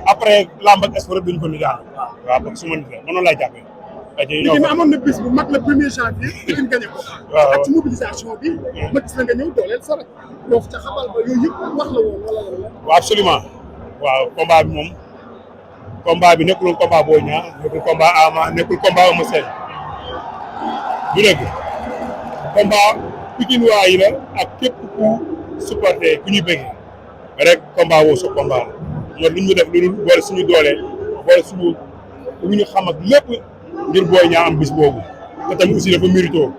après lamb ak sport duñ ko ni daal waaw parce que su ma nit la mënoon laa jàppee. léegi amoon na bis bu mag le 1er janvier Pikine gagné ko. waaw ak ci mobilisation bi. ma gis na nga ñëw dooleel sa rek. foofu ca xamal ba yooyu yëpp wax la woon wala la. waaw absolument waaw combat bi moom combat bi nekkul combat Boy Niang nekkul combat Ama nekkul combat Eumeu Sène du dëgg combat Pikine waa yi la ak képp ku supporter ku ñuy bëggee rek combat woo sa combat la ñun lu ñu def lu dul boole suñu doole boole suñu lu ñu xam ak lépp ngir Boy Niang am bis boobu te tamit aussi dafa mérito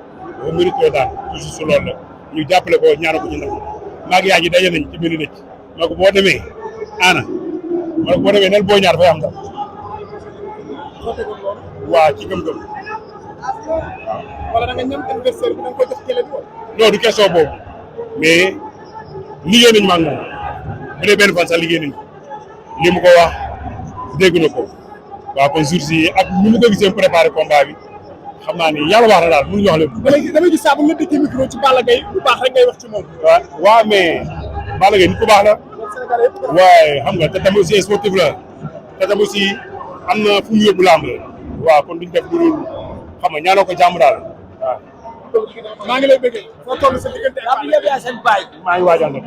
daal toujours su loolu la ñu jàppale ko ñaanal ko ñu ndax maa ngi yaa ngi daje nañ ci benn nit donc boo demee ana wala boo demee nel Boy Niang dafay am ndax waa ci gëm-gëm wala da nga ñam adversaire bi da nga ko jox kële bi non du question boobu mais liggéey nañu ma ak moom bu dee benn fan sax liggéey nañu li mu ko wax dégg na ko waaw kon jour si ak ni mu ko gisee préparé combat bi xam naa ni yàlla wax na daal mënuñu wax lépp. damay gis saa bu nga dëkkee micro ci Balla Gaye bu baax rek ngay wax ci moom. waaw mais Balla Gaye nit ku baax la. waaye xam nga te tamit aussi sportif la te tamit aussi am na fu mu yóbbu làmb la waaw kon duñ def lu dul xam nga ñaanoo ko jàmm daal waaw. maa ngi lay bëggee foo toll sa diggante ak Balla Gaye seen baay. maa ngi waajal nag.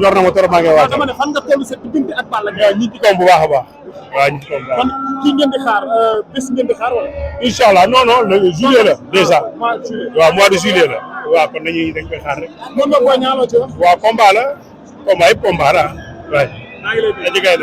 ñor na ma trop maa ngi waajal. dama ne fan nga toll sa diggante ak Balla Gaye. ñi ci koom bu baax a baax. waaw ñi ci koom bu baax. kon kii ngeen di xaar bés ngeen di xaar wala. incha allah non non le juillet la déjà. waaw mois de juillet la. waaw kon dañ koy xaar rek. moom la Boy Niang loo ci wax. waaw combat la combat yëpp combat la waaye. maa ngi lay bëgg.